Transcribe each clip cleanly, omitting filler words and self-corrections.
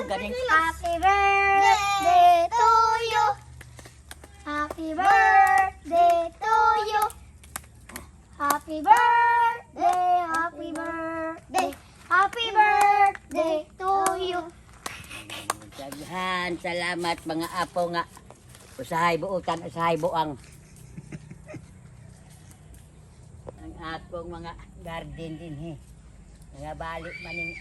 Ganing Happy birthday to you. Happy birthday to you. Happy birthday, happy birthday, happy birthday to you. Daghan salamat, mga apo nga usahay buutan, usahay buang. Ang akong mga garden din he. Mga balik maning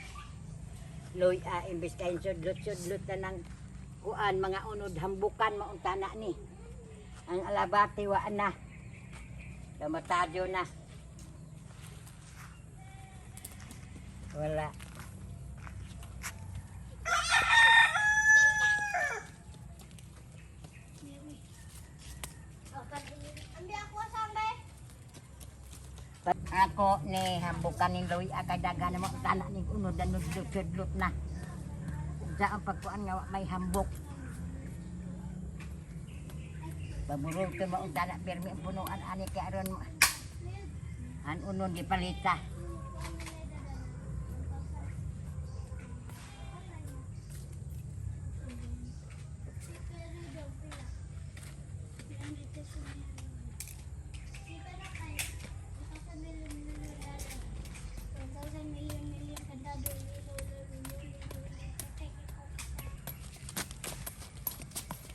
luya imbes kay sudlot-sudlot na ng kuan mga unod hambukan maunta na ni. Ang alabati wa na. Kamatadyo na. Wala. Ako ni hambukan ning luya kay daghan na mo tanak ning unod na nudlot na. Unsa ang pagkuan nga wa may hambok. Paburol ko mo tanak pirmi ang punuan ani kay aron an unon gipalita.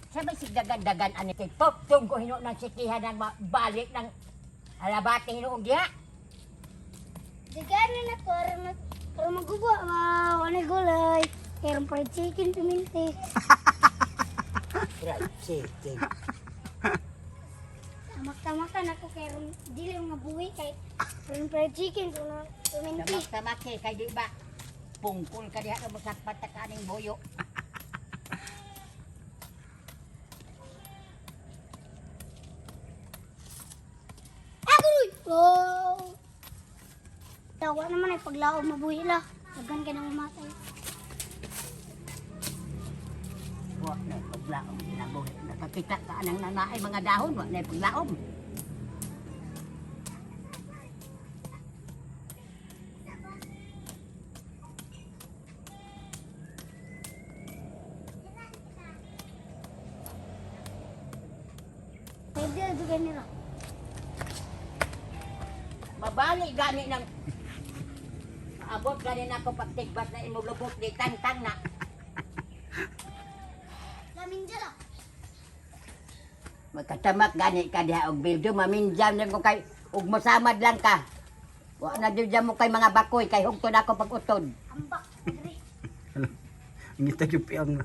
Sabay sigdagan-dagan ani kay poptong ko hino ng sikihan ng balik ng alabati hinuong diha. Daghan na ko aron maguba, wow, ano gulay. Meron fried chicken, piminti. Fried chicken. Tamak-tamakan ako kay ron dili nga buhi kay ron fried chicken so na piminti. Tamak-tamak eh, kay di ba? Pungkol ka diha ka masakpat ka aning buyo. Agoy! Oh. Tawa naman ay paglaom mabuhi la. Daghan kay nang matay. Wa na paglaom nabuhi. Nakakita ka anang nanaay mga dahon, wa na paglaom. Pwede dugan nila. Mabali gani ng abot gani na ako pagtigbas na imulubot di tangtang na. Lamin dyan. Magkatamak gani ka diha og bildo maminjam na ko kay ug mosamad lang ka. Wa na jud mo kay mga bakoy kay hugton ako pag-utod. Ambak. Dre. Ngita yung piyang na.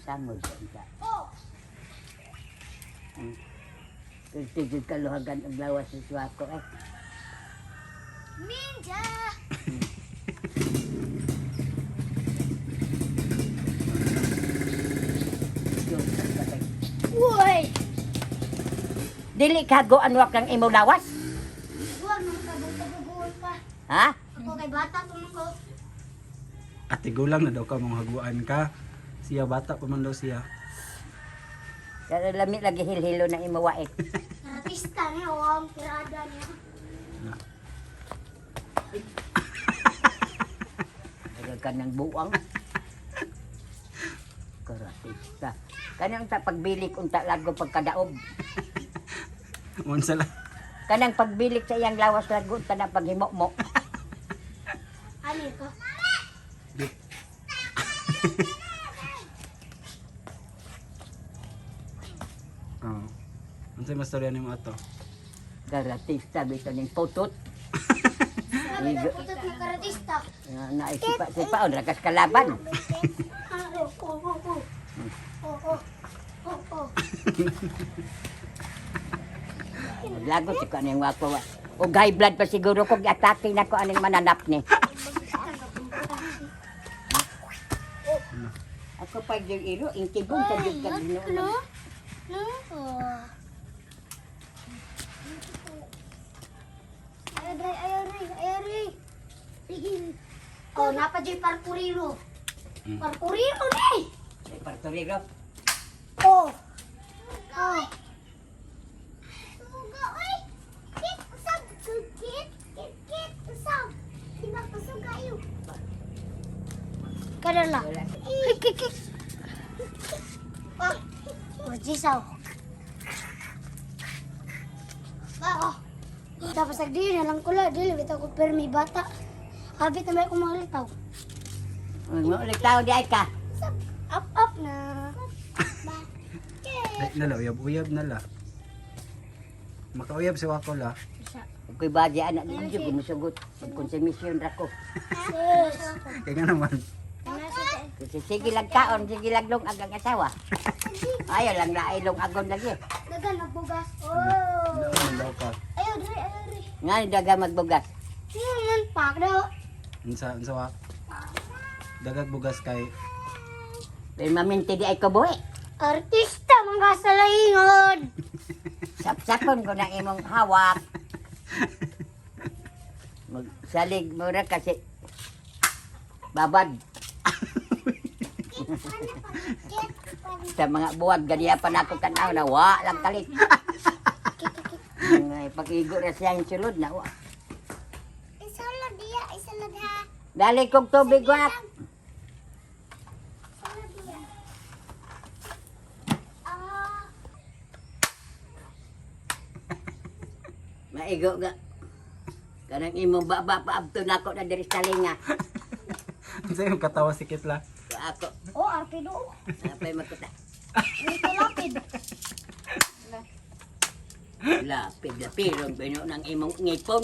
Sangod sa unta. Oh. Kulti jud kaluhagan og lawas sa suwako eh. Minja. Uy! Dili ka goan wak kang imong lawas? Huwag nang kabog-kabuguan pa. Ha? Ako kay bata pa man ko. Ate gulang na daw ka mong haguan ka. Siya bata pa man daw siya. Pero lami lagi hilhilo na imo wait. Artista niya, oh, ang tirada niya. Na. Tagal ka ng buwang. Karatista. Kanang ta pagbilik unta lago pagkadaog. Mon sala. Kanang pagbilik sa iyang lawas lago unta na paghimo mo. Ano ito? Oo. Unsay mastorya nimo ato? Karatista bitaw ning putot. Sabi na putot ng karatista. Na naisipa sipa on rakas kalaban. Ah, oh. Oh, oh. Oh, oh. Lago si ko aning wako wa. Og high blood pa siguro ko giatake na ko aning mananap ni. Ako pa yung iro, ingtibong sa jud ka Ay, Ginoo. ano? No? Oh. Ay, ay, ay, ay, ay, ay. Sige. Oh, napa jay parkuriro. Parkuriro ni. Sa Puerto Rico. Oh. Oh. Suga, oy. Kit usab, kit, kit, kit usab. Di ba kasuga ayo? dala. Wala. Hik, hik, hik. Ah, oh, jisaw. Ah, oh. Tapos agdi na lang kula, dili bitaw ko permi bata. Habit na may akong mga litaw. Ulit tao di ay ka. Up up na. Ay, nala, uyab-uyab nala. Makauyab si Wako la. Isa. Kuy badi anak di jud gumusugot. Magkonsumisyon ra ko. Sis. Kaya nga naman. Kasi sige lang kaon, sige lang long agang asawa. Ayaw lang na ilong agon lagi. Dagan nagbugas. Oh. Naon daw ka. Ayaw diri, ayaw diri. Nga ni daga magbugas. Tingnan pak daw. Unsa unsa wa? Dagag bugas kay Pero maminti di ay ko buhi. Artista mga salaingon. Sapsapon ko na imong hawak. Magsalig mo ra kasi babad. Sa mga buwag, ganiya pa na ako tanaw na wa lang kalit. Ngay pag-igo ra siya yung sulod na wa. Isulod diya, isulod ha. Dali kong tubig wa. Isulod diya. Ah. Maigo ga. Kanang imong baba paabto nako na diri sa linga. Unsa yung katawa si Kitla? So ako, Oh, arpido. napay magkuta. Dito lapid. Lapid lapirong bino ng imong ngipon.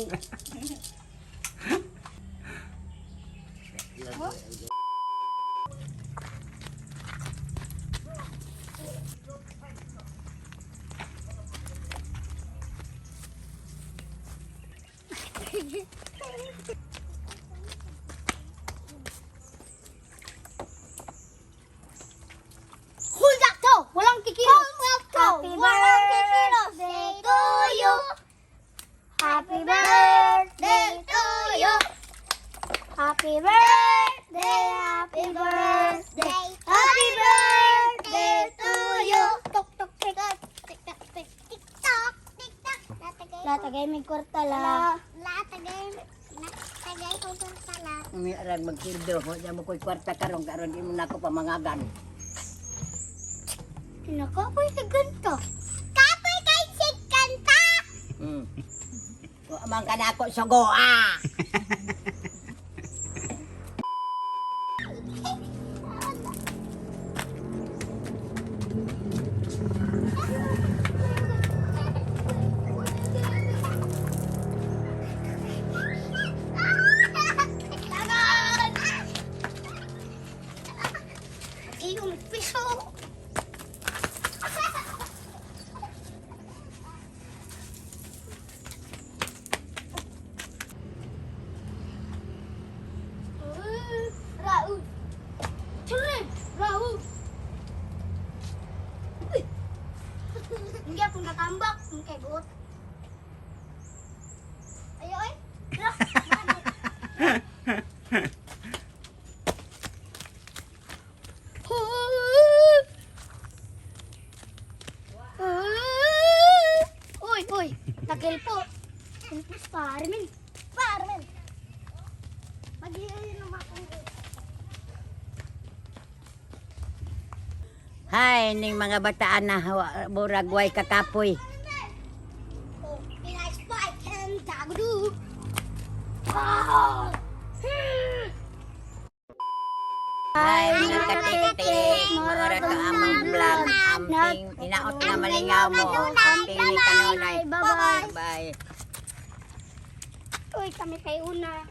Hold that toe. Walang kikilos. Hold that toe. Walang kikilos. Birthday to you. Happy birthday to you. Happy birthday, happy birthday, happy birthday to you. Tok tok tik tik tok tik tik tok tik tok. Latagay may kwarta la. Latagay latagay ko kwarta la. Umi arang magsildo, wa mo ko'y kwarta karon karon di mo nako pamangagan. Nakapoy sa ganto. Kapoy kay si kanta. Wa man ka nako sugo ah. Tagal! Iyong piso. Raul. Children, Raul. Uy. Hindi akong natambak. Ang kay buot. Ayo ay. Ra. Uy, uy, takil po. Kilpos parmin. Parmin. Mag-iayun naman akong Hay ning mga bataan na murag way kakapoy. Oh, Pinay-spike and dagdu. Ah! Hay mga katiktik, mora to among vlog, amping inaot nga malingaw mo, amping ni kanunay. Bye-bye. Bye. Uy, kami kay una.